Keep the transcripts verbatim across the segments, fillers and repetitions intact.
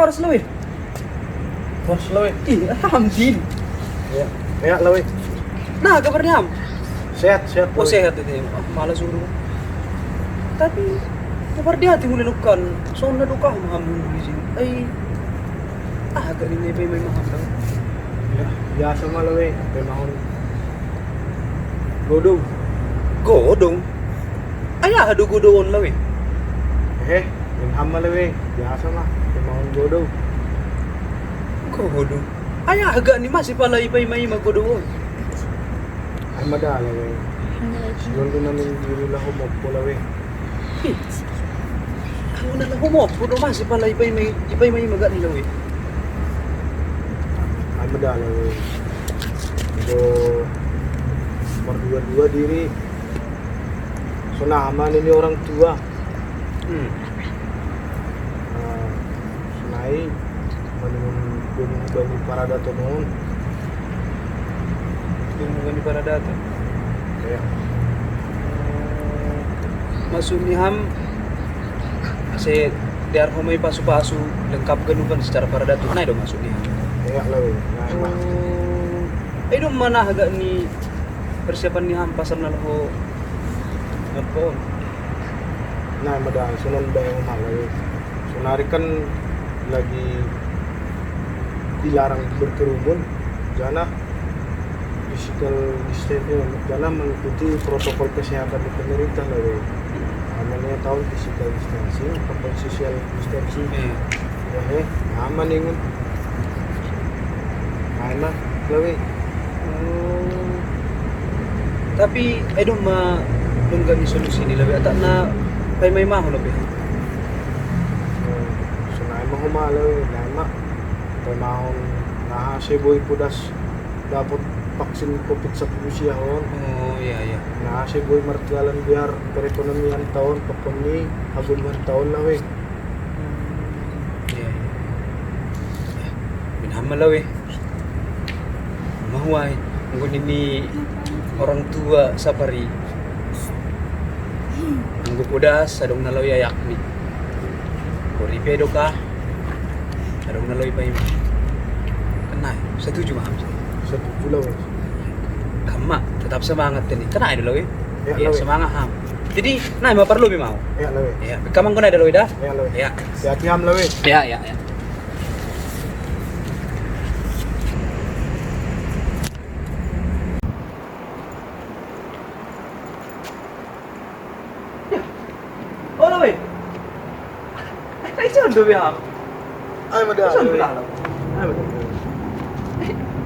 Horas, Lawe. Horas, Lawe. Ih, alhamdulillah. Ya, ya, Lawe. Nah, kabarnya, Ham? Sehat, sehat, Lawe. Oh, sehat ini. Ah, malas urung. Tapi, kabar dia hati mulai nukan. Sona duka maham di sini. Ai, ah, agak ini apa yang maham tau? Ya, biasa mah, Lawe. Apa mahon? Godong. Godong? Ayah adu godong, Lawe. Eh, yang ham mah, Lawe. Biasa mah. Apa mahon godong? Godong. Ayah agak ni masih pala ipai mai ma godong. Ai mada, Lawe. Godong naning diri lah homoppo, Lawe. Ih, aku na lah homoppo do masih pala ipai mai, ipai mai ma agak ni, Lawe. Ai mada, Lawe. Do berdua-dua diri. Sonama ini orang tua. Hmm. Nah, sonai, manung bani, bani paradaton on. Manung bani paradaton. Ya. Oh, maksudnya, Ham, se diar homai pasu-pasu lengkap ganupan secara paradaton. Nah, itu maksudnya, Ham. Ya, Lawe. Nah, emang. Oh. Ai do mana agak ni persiapan ni, Ham, pasal na laho. Apa? Nah, mada, sonon da yang malah. Sonari kan lagi dilarang berkerumun, jana physical distancing, jana mengikuti protokol kesehatan di pemerintah, Lawe. Namanya tahun physical distancing, apa social distancing. Iya. Ya, eh, aman ingun. Aman, Lawe. Oh. Tapi, ai do ma nunggani solusi ni, Lawe, atak na pai mai maho, Lawe. Oh, sonai maho ma, Lawe, nai ma. Pai maho, nah, se boi podas dapat vaksin covid sepuluh sia on. Oh, iya, iya. Nah, se boi marjalan biar perekonomian taon, pokokni, agun mar taon, Lawe. Iya, iya. Minaham ma, Lawe. Mahuai, anggo nini orang tua sapari. Anggo podas, adong na laho iayakni. Boripe do ka, adong na laho ipaima. Kan nai, setuju ma ham? Setuju, Lawe. Ham ma, tetap semangat tadi. Kan nai do, Lawe. Ya, Lawe. Semangat, Ham. Jadi, nai ma parlu be mau. Ya, Lawe. Ya, kamang ko nai do, Lawe, da? Ya, Lawe. Ya. Hati-hati, Ham, Lawe. Ya, ya, ya. Olo, weh. Ai, ison do be ham? Ai, mada. Ison do be ham? Ai, mada.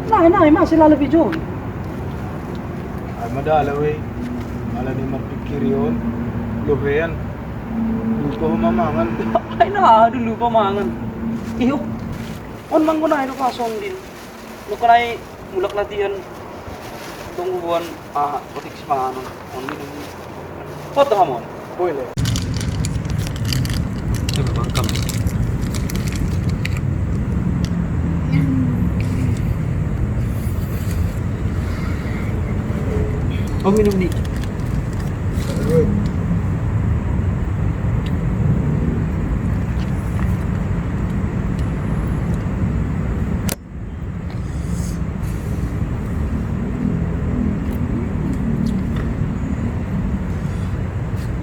Nai, nai, masih lalap ijon. Ai, mada, weh. Ala ni marpikir ijon. Lobean. Lupa ho mangan. Ai, na, aduh, lupa mangan. Iyo. On manggonai do pason din. Nukon ai mulak latihan. Tunggu buan, ah, otik si panganon. On minum. Foto hamon. Boleh. Coba bangkam. Oh, minum ni.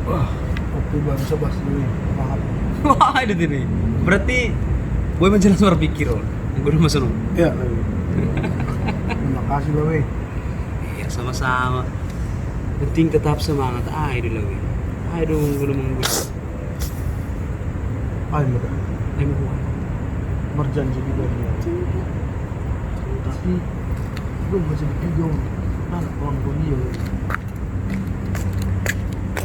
Wah, oke, bangsa bahasa dulu ya. Paham. Wah, itu tadi. Berarti gue menjelas berpikir, oh. Gue udah masuk. Ya, Lawi. Terima kasih, Lawi. Iya, sama-sama. Penting tetap semangat. Ayo dulu, Lawi. Ayo dong, gue udah menunggu. Ai, mada. Ai, mada. Marjanji di bagian. Tapi belum bisa dipegang. Nah, orang dunia.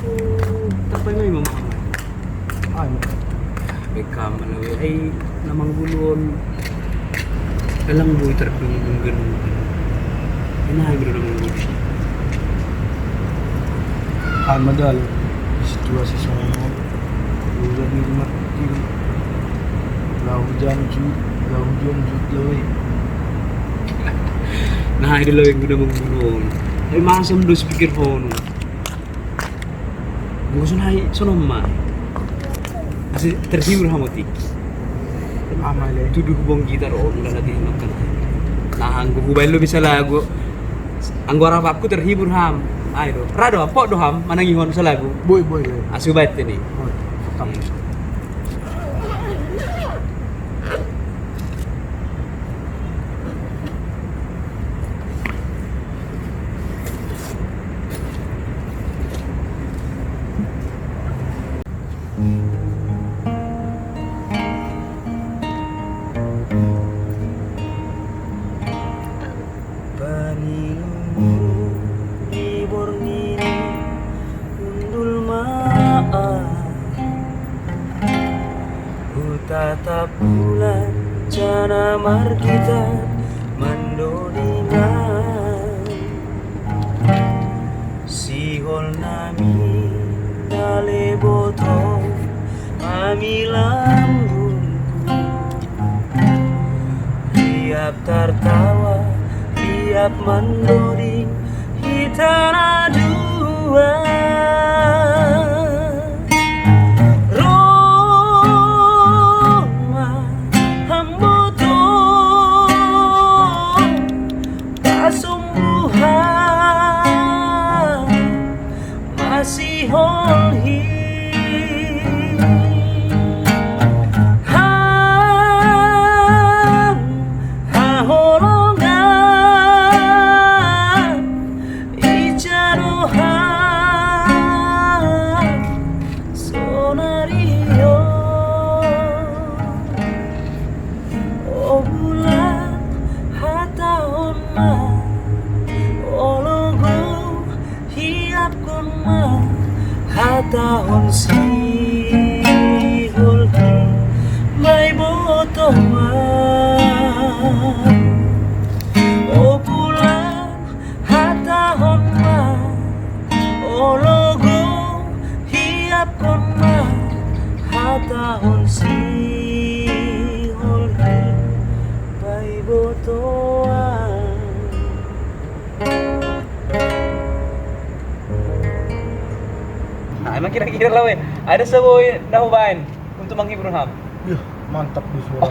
Oh, tapi memang. Ai, mada. Bekam, Lawi. Ai, namang bulon. Dalang boy terdungdung. Ina, ai, mada, namang bulon. Ai, mada, Lawi. Situasi sono. Udah di rumah kecil. Lau janju, lau janju, Lawi. Nah, ini Lawi yang udah membunuh. Tapi masam dos pikir hono. Nggak usah naik, sono mai. Masih terhibur sama Tiki. Amale. Tuduh bong gitar, oh, udah lagi makan. Nah, anggo hubaen lo bisa lagu. Anggo arapku terhibur, Ham. Ayo do. Ra do, Ham, pok do, Ham, manangihon salagu. Boi, boi, boi. Asu baet ini. Boi. Oke. Pangilumu di borngin undul ma ahu, hutatap bulan jana margitar mandodingan. Sihol nami na leboto hami lambungku, liap tartawa, liap mandoding hita na dua. Ro ma hamboto pasombuhan masihol hi. Ham haholongan, ijado ham sonari on. O bulan, hatahon ma, o logo, hiapkon ma, hatahon sihol hi, ma iboto ma. O bulan, hatahon ma, o logo, hiapkon ma, hatahon sihol hi, ma iboto ma. Nah, emang kira-kira lah, weh. Ada sebuah nah, hubaen untuk menghibur ham. Yah, mantap di suara.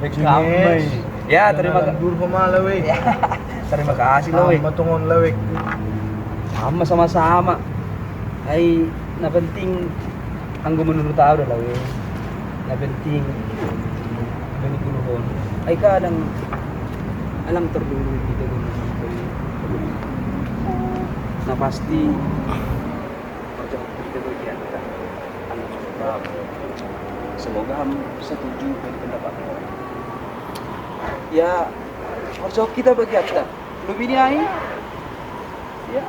Baik, sini, damai. Ya, terima kasih. Dulu pemala, weh. Ya, terima kasih, lah, weh. Sama tongon, lah, weh. Sama, sama-sama. Ai, na penting anggo menurut au do, lah, weh. Na penting bani guluhon. Ai kadang alang terdulu kita guluhon. Na pasti macam kita bagian kan. Anu cukup paham. Semoga ham setuju dengan pendapat. Ya, harus kita bagian kan. Lebih ni ai. Ya.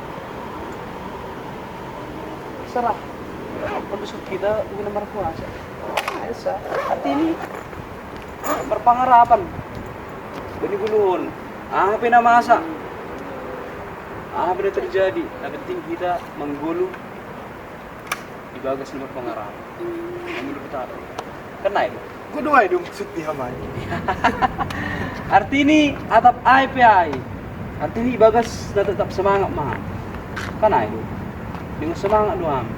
Serah. Pendusuk kita guna berkuasa. Nah, esa. Arti ini berpengarapan. Bani guluhon. Aha pe na masa. Aha pe na terjadi. Na penting kita manggulu di bagas na berpengarapan. Manggulu kita. Kan na itu. Godang ai do maksud ni hamai. Arti ni atap ai pe ai. Arti ni bagas na tetap semangat ma. Kan ai do. Dengan semangat do ham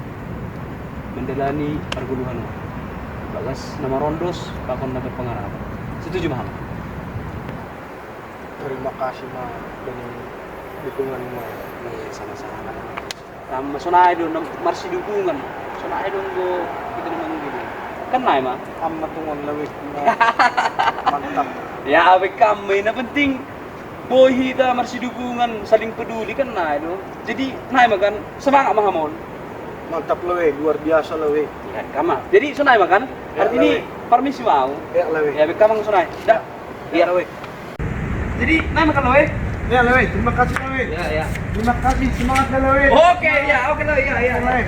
menjalani perguluhan. Bagas na marondos, pakon na berpengarapan. Setuju ma ham? Terima kasih ma dengan dukungan ma. Iya, sama-sama. Am, sonai do, nam-, marsidukungan. Sonai do, nggo kita ni manggulu. Kan nai ma. Am ma tongon lawek na mantap. Ya, abe kami, na penting boi hita marsidukungan, saling peduli, kan nai do. Jadi, nai ma kan, semangat ma hamon. Mantap lawek, luar biasa lawek. Ya, kama. Jadi, sonai ma kan. Ya, arti ni lawek. Permisi mau. Ya, lawek. Ya, abe kami sonai. Dah. Ya. Iya. Lawek. Jadi, nai ma kan, lawek? Ya, lawek. Terima kasih, lawek. Ya, ya. Terima kasih, semangat, lawek. Oke, ya, oke, lawek. Ya, ya. Lawek.